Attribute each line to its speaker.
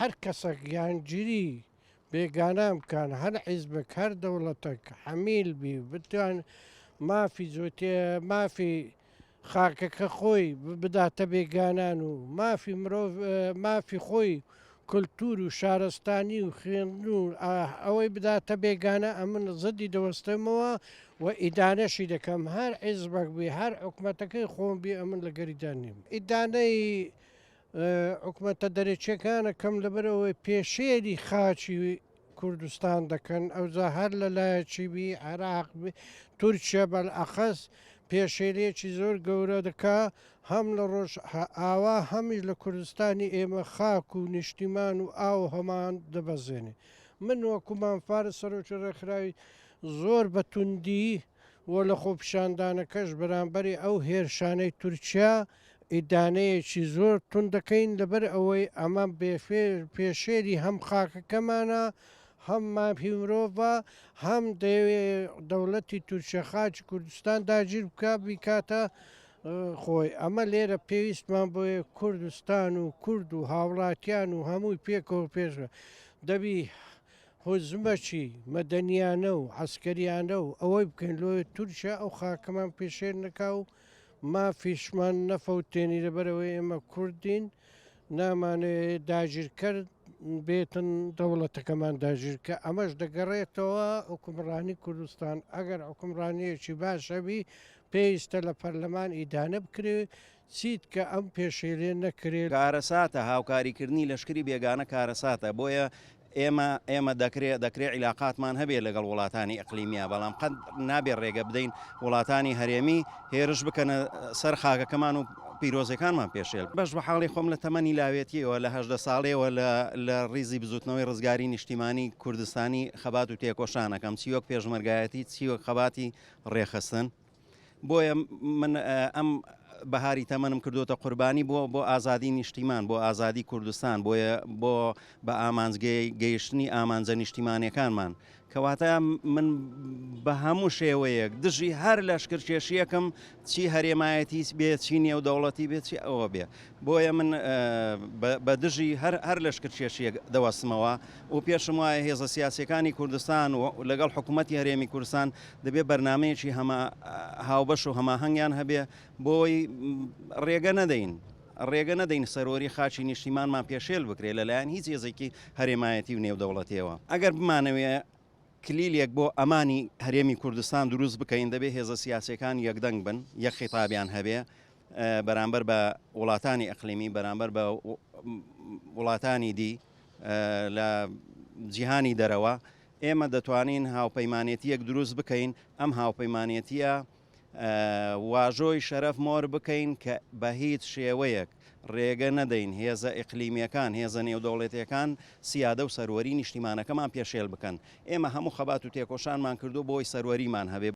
Speaker 1: هەر کەسەک یانگیری بێگانان بکان هەر حیزبەک هەر دەوڵەتەک حەمیل بی بتوان مافی جوتێ مافی خاکەکە خۆی بداتە بێگانان و مافی مرۆڤ مافی خۆی کولتور و شارستانی و خوێندن و ئەوەی بداتە بێگانە ئەمن زدی دەوەستمەوە و ئیدانەشی دەکەم هەر حیزبەک بی هەر حکومەتەکەی خۆم بی ئەمن لەگەریدا نیم ئیدانەی حکومەتە دەرەکیەکانە کەم لەبەرئەوەی پێشێلی خاکی کوردستان دەکەن ئەوجا هەر لە لایەکی بی عێراق بی تورکیا بەلئەخەس پێشێلێکی زۆر گەورە دەکا هەم لە ڕۆژ ئاوا هەمیش لە کوردستانی ئێمە خاک و نیشتیمان و ئاو هەمان دەبەزێنێ من وەکو مام فارس سەرۆکی ڕێکخراوی زۆر بە توندی و لە خۆپیشاندانەکەش بەرامبەری ئەو هێرشانەی تورکیا ئیدانەیەکی زۆر توند دەکەین لەبەر ئەوەی ئەمە پێشێلی هەم خاکەکەمانە هەم مافی مرۆڤە هەم دەیەوێ دەوڵەتی تورکیا خاکی کوردستان داگیر بکا بیکاتە خۆی ئەمە لێرە پێویستمان بۆیە کوردستان و کورد و هاوڵاتیان و هەمووی پێکەوە پێش دەبی هوزمەکی مەدەنیانە و عەسکەریانە و ئەوەی بکەین لۆیە تورکیا ئەو خاکەمان پێشێل نەکا و مافیشمان نەفەوتێنی لەبەرئەوەی ئێمە کوردین نامانەوێ داگیرکەر بێتن دەوڵەتەکەمان داگیرکە ئەمەش دەگەڕێتەوە حکومڕانی کوردستان ئەگەر حکومڕانیەکی باش هەبی پێویستە لە پەرلەمان ئیدانە بکرێ چیت کە ئەم پێشێلێ نەکرێ.
Speaker 2: کارەساتە هاوکاریکردنی لەشکری بێگانە کارەساتە بۆیە ئێمە ئێمە دەکرێ دەکرێ عیلاقاتمان هەبێ لەگەڵ وڵاتانی ئیقلیمیا بەڵام قەت نابێ ڕێگە بدەین وڵاتانی هەرێمی هێرش بکەنە سەر خاکەکەمان و پیرۆزەکانمان پێشێل بەش بە حاڵی خۆم لە تەمەنی لاوێتیەوە لە 18 ساڵیەوە لە لە ڕیزی بزوتنەوەی ڕزگاری نیشتیمانی کوردستانی خەبات و تێکۆشانەکەم چی وەک پێشمەرگایەتی چی وەک خەباتی ڕێخستن بۆیە من ئەم بەهاری تەمەنم کردوتە قوربانی بۆ بۆ ئازادی نیشتیمان بۆ ئازادی کوردستان بۆیە بۆ بە ئامانج گەیشتنی ئامانجە نیشتیمانەکانمان کەواتە من بە هەموو شێوەیەک دژی هەر لەشکرکێشیەکەم چی هەرێمایەتی بێ چی نێودەوڵەتی بێ چی ئەوە بێ بۆیە من بە دژی هەر هەر لەشکرکێشیەک دەوەستمەوە و پێشم وایە هێزە سیاسیەکانی کوردستان و لەگەڵ حکوومەتی هەرێمی کوردستان دەبێ بەرنامەیەکی هەما هاوبەش و هەماهەنگیان هەبێ بۆی ڕێگە نەدەین ڕێگە نەدەین سەرۆری خاکی نیشتیمانمان پێشێل بکرێت لەلایەن هیچ هێزێکی هەرێمایەتی و نێودەوڵەتیەوە ئەگەر بمانەوێ کلیلێک بۆ ئەمانی هەرێمی کوردستان دروست بکەین دەبێ هێزە سیاسیەکان یەکدەنگ بن یەک خیتابیان هەبێ بەرامبەر بە وڵاتانی ئەقلیمی بەرامبەر بە وڵاتانی دی لە جیهانی دەرەوە ئێمە دەتوانین هاوپەیمانێتیەک دروست بکەین ئەم هاوپەیمانێتیە واژۆی شەرەف مۆر بکەین کە بە هیچ شێوەیەک ڕێگە نەدەین هێزە ئیقلیمییەکان، هێزە نێودەوڵەتییەکان سیادە و سەروەری نیشتیمانەکەمان پێشێل بکەن. ئێمە هەموو خەبات و تێکۆشانمان کردووە بۆ ئەوەی سەروەریمان هەبێ.